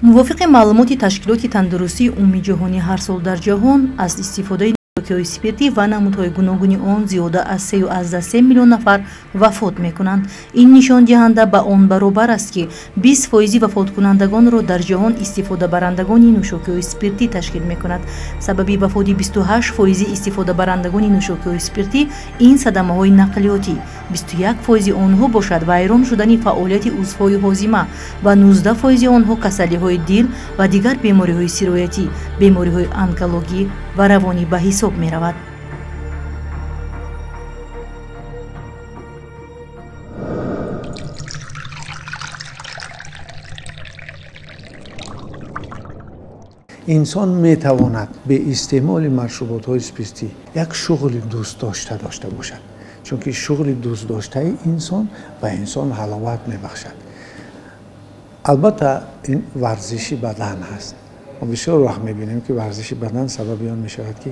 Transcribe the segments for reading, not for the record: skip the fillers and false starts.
Мувофиқи маълумоти Ташкилоти тандурустии умумиҷаҳонӣ, ҳар сол дар ҷаҳон аз истифодаи нӯшокиҳои спиртӣ ва намудҳои гуногуни он зиёда аз 3,3 миллион нафар вафот мекунанд. Ин нишондиҳанда ба он баробар аст, ки 20% вафоткунандагонро дар ҷаҳон истифодабарандагони нӯшокиҳои спиртӣ ташкил мекунад. Сабаби вафоти 28% истифодабарандагони нӯшокиҳои спиртӣ ин садамаҳои нақлиётӣ, 21% онҳо бошад вайрон шудани фаъолияти узвҳои ҳозима ва 19% онҳо касалиҳои дил ва дигар бемориҳои сироятӣ, бемориҳои онкологӣ ва равонӣ ба ҳисоб меравад. Инсон метавонад бе истеъмоли машруботҳои спиртӣ як шуғли дӯстдошта дошта бошад, чунки шуғли дӯстдоштаи инсон ба инсон ҳаловат мебахшад. Албатта, ин варзиши бадан ҳаст. Мо бисёр вақт мебинем, ки варзиши бадан сабаби он мешавад, ки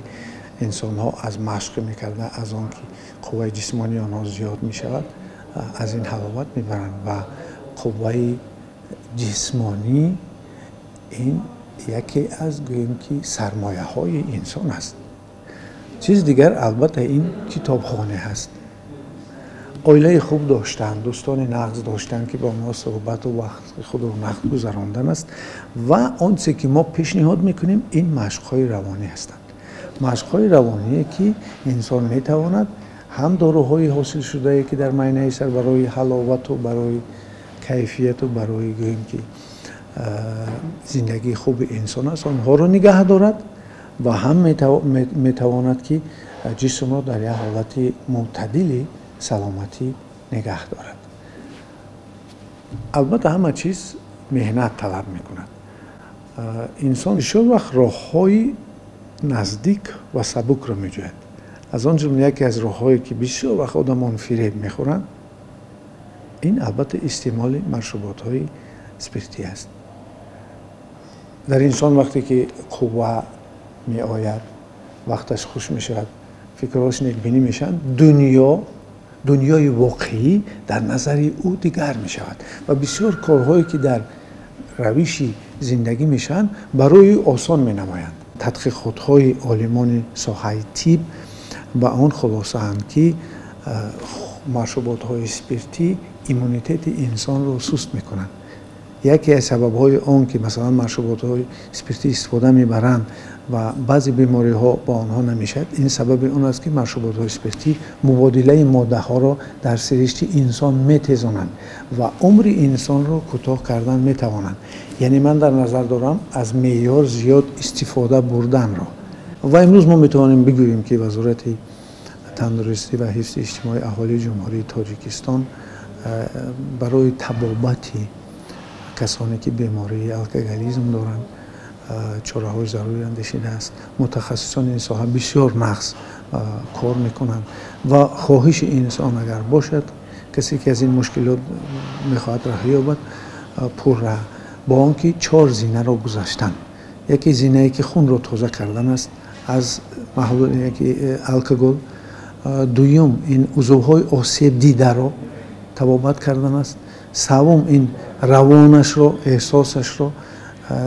инсонҳо аз машқ мекарда, аз он ки қувваи ҷисмонии онҳо зиёд мешавад, аз ин ҳаловат мебаранд ва қувваи ҷисмонӣ ин яке аз, гӯем ки, сармояҳои инсон аст. Чизи дигар, албатта, ин китобхона ҳаст. Оилаи хуб доштан, дӯстони нағз доштан, ки бо онҳо суҳбату вақти худро нағз гузарондан аст. Ва он чизе ки мо пешниҳод мекунем, ин машқҳои равонӣ ҳастанд. Машқҳои равоние, ки инсон метавонад ҳам доруҳои ҳосилшудае, ки дар майнаи сар барои ҳаловату барои кайфияту барои, гӯем ки, зиндагии хуби инсон аст, онҳоро нигаҳ дорад ва ҳам метавонад, ки ҷисмро дар як ҳолати мӯътадили саломатӣ нигаҳ дорад. Албатта, ҳама чиз меҳнат талаб мекунад. Инсон бисёр вақт роҳҳои наздик ва сабукро меҷӯяд. Аз он ҷумла яке аз роҳҳое, ки бисёр вақт одамон фиреб мехӯранд, ин албатта истеъмоли машруботҳои спиртӣ аст. Дар инсон вақте ки қувва меояд, вақташ хуш мешавад, фикрҳош некбинӣ мешаванд, дунёи воқеӣ дар назари ӯ дигар мешавад ва бисёр корҳое, ки дар равиши зиндагӣ мешаванд, барои ӯ осон менамоянд. Тадқиқотҳои олимони соҳаи тиб ба он хулосаанд, ки машруботҳои спиртӣ иммунитети инсонро суст мекунанд. Яке аз сабабҳои он, ки масалан машруботҳои спиртӣ истифода мебаранд ва баъзе бемориҳо ба онҳо намешавад, ин сабаби он аст, ки машруботҳои спиртӣ мубодилаи моддаҳоро дар сиришти инсон метезонанд ва умри инсонро кӯтоҳ кардан метавонанд. Яъне ман дар назар дорам аз меъёр зиёд истифода бурданро. Ва имрӯз мо метавонем бигӯем, ки Вазорати тандурустӣ ва ҳифзи иҷтимоии аҳолии Ҷумҳурии Тоҷикистон барои табобати касоне, ки бемории алкоголизм доранд, чораҳои зарурӣ андешидааст. Мутахассисони ин соҳа бисёр нағз кор мекунанд ва хоҳиши инсон агар бошад, касе ки аз ин мушкилот мехоҳад раҳӣ ёбад, пурра бо он ки чор зинаро гузаштан. Яке зинае, ки хунро тоза кардан аст аз маҳлул, яки алкогол, дуюм ин узвҳои осебдидаро табобат кардан аст, севум ин равонашро, эҳсосашро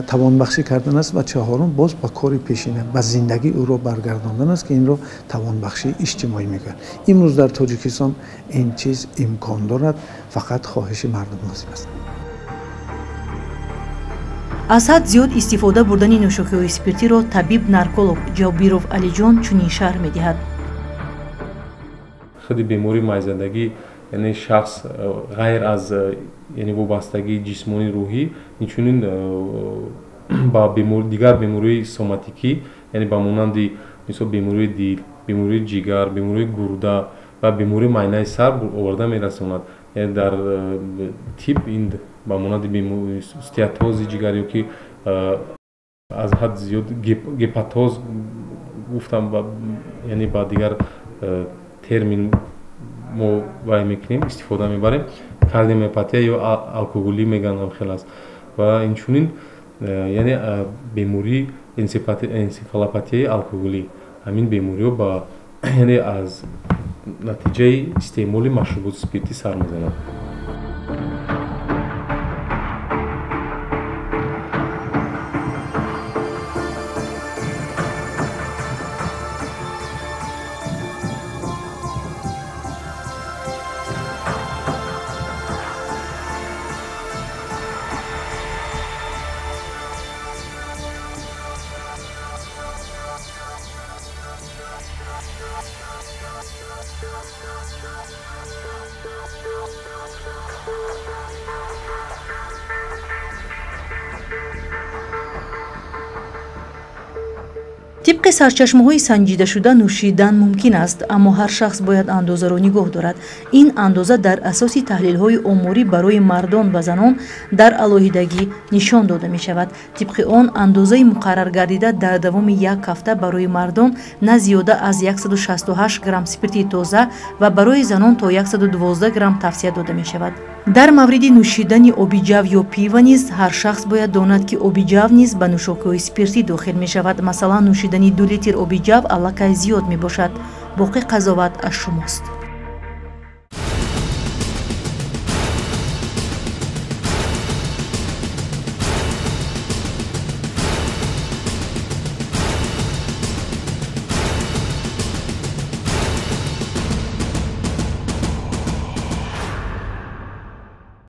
тавонбахшӣ кардан аст ва чаҳорум боз ба кори пешина, ба зиндагӣ ӯро баргардондан аст, ки инро тавонбахшии иҷтимоӣ мегӯянд. Имрӯз дар Тоҷикистон ин чиз имкон дорад, фақат хоҳиши мардум лозим аст. Аз ҳад зиёд истифода бурдани нӯшокиҳои спиртиро табиб нарколог Ҷобиров Алиҷон чунин шарҳ медиҳад. Худи бемории майзадагӣ, яъне шахс ғайр аз, яъне вобастагии ҷисмонӣ, рӯҳӣ, инчунин ба дигар бемориҳои соматикӣ, яъне ба монанди мисол бемории дил, бемории ҷигар, бемории гурда ва бемории майнаи сар оварда мерасонад. Яъне дар тиб ин ба монанди стеатози ҷигар ё ки аз ҳад зиёд гепатоз гуфтам, яъне ба дигар термин мо вай мекунем, истифода мебарем, кардиомиопатия ё алкоголӣ мегӯянд, ҳам хел аст. Ва инчунин яъне бемории энсефалопатияи алкоголӣ, ҳамин бемориҳо ба, яъне аз натиҷаи истеъмоли машруботи спиртӣ сар мезананд. Тибқи сарчашмаҳои санҷидашуда нӯшидан мумкин аст, аммо ҳар шахс бояд андозаро нигоҳ дорад. Ин андоза дар асоси таҳлилҳои оморӣ барои мардон ва занон дар алоҳидагӣ нишон дода мешавад. Тибқи он андозаи муқаррар гардида дар давоми як ҳафта барои мардон на зиёда аз 168 грамм спирти тоза ва барои занон то 112 грамм тавсия дода мешавад. Дар мавриди нӯшидани оби ҷав ё пива низ ҳар шахс бояд донад, ки оби ҷав низ ба нӯшокиҳои спиртӣ дохил мешавад. Масалан, нӯшидани 2 литр оби ҷав аллакай зиёд мебошад. Боқӣ қазоват аз шумост.